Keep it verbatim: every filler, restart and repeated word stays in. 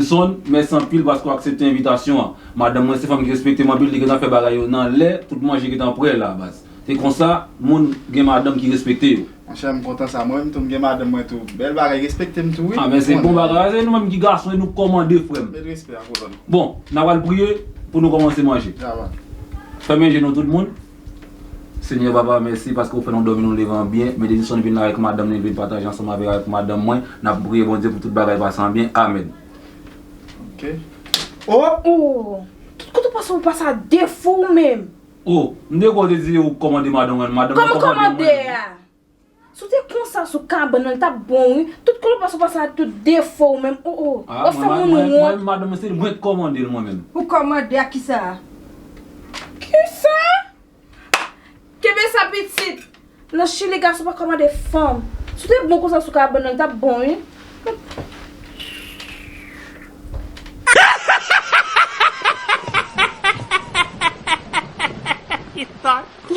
Son, mèsi anpil paske w aksepte envitasyon an. Madanm mwen se fanm ki respekte m anpil, li gentan fè bagay yo nan lè, tout manje gentan prè la, baz. Se konsa, moun gen madanm ki respekte yo. Monchè, m kontan sa. Mwen menm tou, m gen madanm mwen tou. Bèl bagay, respekte m tou, wi. Ah, men se bon bagay. Se nou menm ki gason, e nou kòmande, frè m. Met respè a, kolòn. Bon, n a pral priye pou nou kòmanse manje. Djaba. Fèmen je nou, tout moun. Senyè Papa, mèsi paske w fè nou dòmi, nou leve an byen. Medisonn vin la avèk madanm li, vin pataje ansanm avè, avèk madanm mwen. N ap priye Bondye pou tout bagay pase an byen. Amèn. Ok. Oh! Oh! Tout kote w pase, w pase a defo ou menm. Oh, m te kwè w te di ou kòmande madanm mwen. Madanm mwen kòmande mwen. Kòman kòmande a? Si w te konsa sou kabann nan, li t ap bon, wi. Tout kote w pase, w pase a tout defo ou menm. Oh, oh. Ah, w ap fè moun wont. Mwen, madanm mwen, se mwen k kòmande l, mwen menm. Ou kòmande a kisa? Kisa? Kenbe sa, pitit. Nan Chili, gason pa kòmande fanm. Si w te bon konsa sou kabann nan, li t ap bon, wi. He thought